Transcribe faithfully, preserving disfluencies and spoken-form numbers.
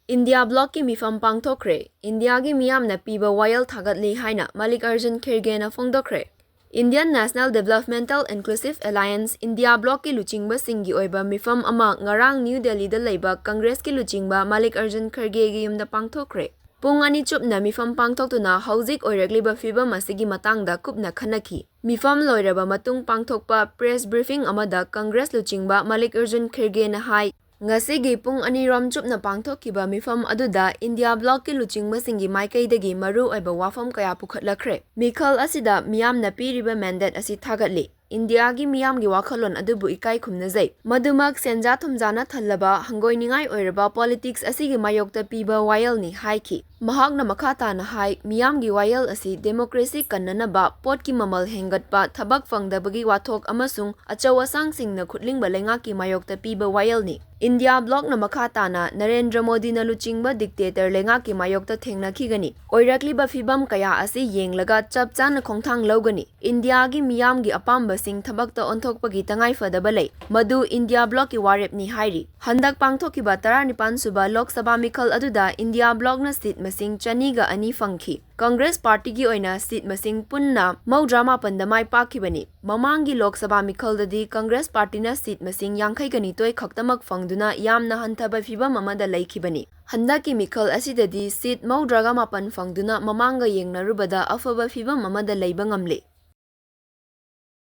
India ꯕ꯭ꯂꯣꯛꯀꯤ ꯃꯤꯐꯝ ꯄꯥꯡꯊꯣꯛꯈ꯭ꯔꯦ꯫ ꯏꯟꯗꯤꯌꯥꯒꯤ ꯃꯤꯌꯥꯝꯅ ꯄꯤꯕ ꯋꯥꯌꯦꯜ ꯊꯥꯒꯠꯂꯤ ꯍꯥꯏꯅ ꯃꯥꯂꯤꯛ ꯑꯔꯖꯨꯟ ꯈꯤꯔꯒꯦꯅ ꯐꯣꯡꯗꯣꯛꯈ꯭ꯔꯦ꯫ Indian National Developmental Inclusive Alliance, India ꯕ꯭ꯂꯣꯛꯀꯤ ꯂꯨꯆꯤꯡꯕꯁꯤꯡꯒꯤ ꯑꯣꯏꯕ ꯃꯤꯐꯝ ꯑꯃ ꯉꯔꯥꯡ ꯅ꯭ꯌꯨ ꯗꯦꯜꯂꯤꯗ ꯂꯩꯕ ꯀꯪꯒ꯭ꯔꯦꯁꯀꯤ ꯂꯨꯆꯤꯡꯕ ꯃꯥꯂꯤꯛ ꯑꯔꯖꯨꯟ ꯈꯔꯒꯦꯒꯤ ꯌꯨꯝꯗ ꯄꯥꯡꯊꯣꯛꯈ꯭ꯔꯦ꯫ ꯄꯨꯡ ꯑꯅꯤ ꯆꯨꯞꯅ ꯃꯤꯐꯝ ꯄꯥꯡꯊꯣꯛꯇꯨꯅ ꯍꯧꯖꯤꯛ ꯑꯣꯏꯔꯛꯂꯤꯕ ꯐꯤꯕꯝ ꯑꯁꯤꯒꯤ ꯃꯇꯥꯡꯗ ꯀꯨꯞꯅ ꯈꯟꯅꯈꯤ꯫ ꯃꯤꯐꯝ ꯂꯣꯏꯔꯕ ꯃꯇꯨꯡ ꯄꯥꯡꯊꯣꯛꯄ ꯄ꯭ꯔꯦꯁ ꯕ꯭ꯔꯤꯐꯤꯡ ꯑꯃꯗ ꯀꯪꯒ꯭ꯔꯦꯁ ꯂꯨꯆꯤꯡꯕ ꯃꯥꯂꯤꯛ ꯑꯔꯖꯨꯟ ꯈꯤꯔꯒꯦꯅ ꯍꯥꯏ, ꯉꯁꯤꯒꯤ ꯄꯨꯡ ꯑꯅꯤꯔꯣꯝ ꯆꯨꯞꯅ ꯄꯥꯡꯊꯣꯛꯈꯤꯕ ꯃꯤꯐꯝ ꯑꯗꯨꯗ ꯏꯟꯗꯤꯌꯥ ꯕ꯭ꯂꯣꯛꯀꯤ ꯂꯨꯆꯤꯡꯕꯁꯤꯡꯒꯤ ꯃꯥꯏꯀꯩꯗꯒꯤ ꯃꯔꯨ ꯑꯣꯏꯕ ꯋꯥꯐꯝ ꯀꯌꯥ ꯄꯨꯈꯠꯂꯛꯈ꯭ꯔꯦ꯫ ꯃꯤꯈꯜ ꯑꯁꯤꯗ ꯃꯤꯌꯥꯝꯅ ꯄꯤꯔꯤꯕ ꯃꯦꯟꯗꯦꯠ ꯑꯁꯤ ꯊꯥꯒꯠꯂꯤ꯫ ꯏꯟꯗꯤꯌꯥꯒꯤ ꯃꯤꯌꯥꯝꯒꯤ ꯋꯥꯈꯜꯂꯣꯟ ꯑꯗꯨꯕꯨ ꯏꯀꯥꯏ ꯈꯨꯝꯅꯖꯩ꯫ ꯃꯗꯨꯃꯛ ꯁꯦꯟꯖꯥ ꯊꯨꯝꯖꯥꯅ ꯊꯜꯂꯕ, ꯍꯪꯒꯣꯏꯅꯤꯡꯉꯥꯏ ꯑꯣꯏꯔꯕ ꯄꯣꯂꯤꯇꯤꯛꯁ ꯑꯁꯤꯒꯤ ꯃꯥꯌꯣꯛꯇ ꯄꯤꯕ ꯋꯥꯌꯦꯜꯅꯤ ꯍꯥꯏꯈꯤ꯫ ꯃꯍꯥꯛꯅ ꯃꯈꯥ ꯇꯥꯅ ꯍꯥꯏ, ꯃꯤꯌꯥꯝꯒꯤ ꯋꯥꯌꯦꯜ ꯑꯁꯤ ꯗꯦꯃꯣꯀ꯭ꯔꯦꯁꯤ ꯀꯟꯅꯅꯕ, ꯄꯣꯠꯀꯤ ꯃꯃꯜ ꯍꯦꯟꯒꯠꯄ, ꯊꯕꯛ ꯐꯪꯗꯕꯒꯤ ꯋꯥꯊꯣꯛ ꯑꯃꯁꯨꯡ ꯑꯆꯧ ꯑꯁꯥꯡꯁꯤꯡꯅ ꯈꯨꯠꯂꯤꯡꯕ ꯂꯩꯉꯥꯛꯀꯤ ꯃꯥꯌꯣꯛꯇ ꯄꯤꯕ ꯋꯥꯌꯦꯜꯅꯤ꯫ ꯏꯟꯗꯤꯌꯥ ꯕ꯭ꯂꯣꯛꯅ ꯃꯈꯥ ꯇꯥꯅ ꯅꯔꯦꯟꯗ꯭ꯔ ꯃꯣꯗꯤꯅ ꯂꯨꯆꯤꯡꯕ ꯗꯤꯛꯇꯦꯇꯔ ꯂꯩꯉꯥꯛꯀꯤ ꯃꯥꯌꯣꯛꯇ ꯊꯦꯡꯅꯈꯤꯒꯅꯤ꯫ ꯑꯣꯏꯔꯛꯂꯤꯕ ꯐꯤꯕꯝ ꯀꯌꯥ ꯑꯁꯤ ꯌꯦꯡꯂꯒ ꯆꯞ ꯆꯥꯅ ꯈꯣꯡꯊꯥꯡ ꯂꯧꯒꯅꯤ꯫ ꯏꯟꯗꯤꯌꯥꯒꯤ ꯃꯤꯌꯥꯝꯒꯤ ꯑꯄꯥꯝꯕꯁꯤꯡ ꯊꯕꯛꯇ ꯑꯣꯟꯊꯣꯛꯄꯒꯤ ꯇꯉꯥꯏꯐꯗꯕ ꯂꯩ꯫ ꯃꯗꯨ ꯏꯟꯗꯤꯌꯥ ꯕ꯭ꯂꯣꯛꯀꯤ ꯋꯥꯔꯦꯞꯅꯤ ꯍꯥꯏꯔꯤ꯫ ꯍꯟꯗꯛ ꯄꯥꯡꯊꯣꯛꯈꯤꯕ ꯇꯔꯥꯅꯤꯄꯥꯟ ꯁꯨꯕ ꯂꯣꯛ ꯁꯚꯥ ꯃꯤꯈꯜ ꯑꯗꯨꯗ ꯏꯟꯗꯤꯌꯥ ꯕ꯭ꯂꯣꯛꯅ ꯁꯤꯠ ꯃꯁꯤꯡ ꯆꯅꯤꯒ ꯑꯅꯤ ꯐꯪꯈꯤ꯫ ꯀꯪꯒ꯭ꯔꯦꯁ ꯄꯥꯔꯇꯤꯒꯤ ꯑꯣꯏꯅ ꯁꯤꯠ ꯃꯁꯤꯡ ꯄꯨꯟꯅ ꯃꯧꯗ꯭ꯔꯥ ꯃꯥꯄꯟꯗ ꯃꯥꯏ ꯄꯥꯛꯈꯤꯕꯅꯤ꯫ ꯃꯃꯥꯡꯒꯤ ꯂꯣꯛ ꯁꯚꯥ ꯃꯤꯈꯜꯗꯗꯤ ꯀꯪꯒ꯭ꯔꯦꯁ ꯄꯥꯔꯇꯤꯅ ꯁꯤꯠ ꯃꯁꯤꯡ ꯌꯥꯡꯈꯩꯒ ꯅꯤꯊꯣꯏ ꯈꯛꯇꯃꯛ ꯐꯪꯗꯨꯅ ꯌꯥꯝꯅ ꯍꯟꯊꯕ ꯐꯤꯕꯝ ꯑꯃꯗ ꯂꯩꯈꯤꯕꯅꯤ꯫ ꯍꯟꯗꯛꯀꯤ ꯃꯤꯈꯜ ꯑꯁꯤꯗꯗꯤ ꯁꯤꯠ ꯃꯧꯗ꯭ꯔꯥꯒ ꯃꯥꯄꯟ ꯐꯪꯗꯨꯅ ꯃꯃꯥꯡꯒ ꯌꯦꯡꯅꯔꯨꯕꯗ ꯑꯐꯕ ꯐꯤꯕꯝ ꯑꯃꯗ ꯂꯩꯕ ꯉꯝꯂꯦ꯫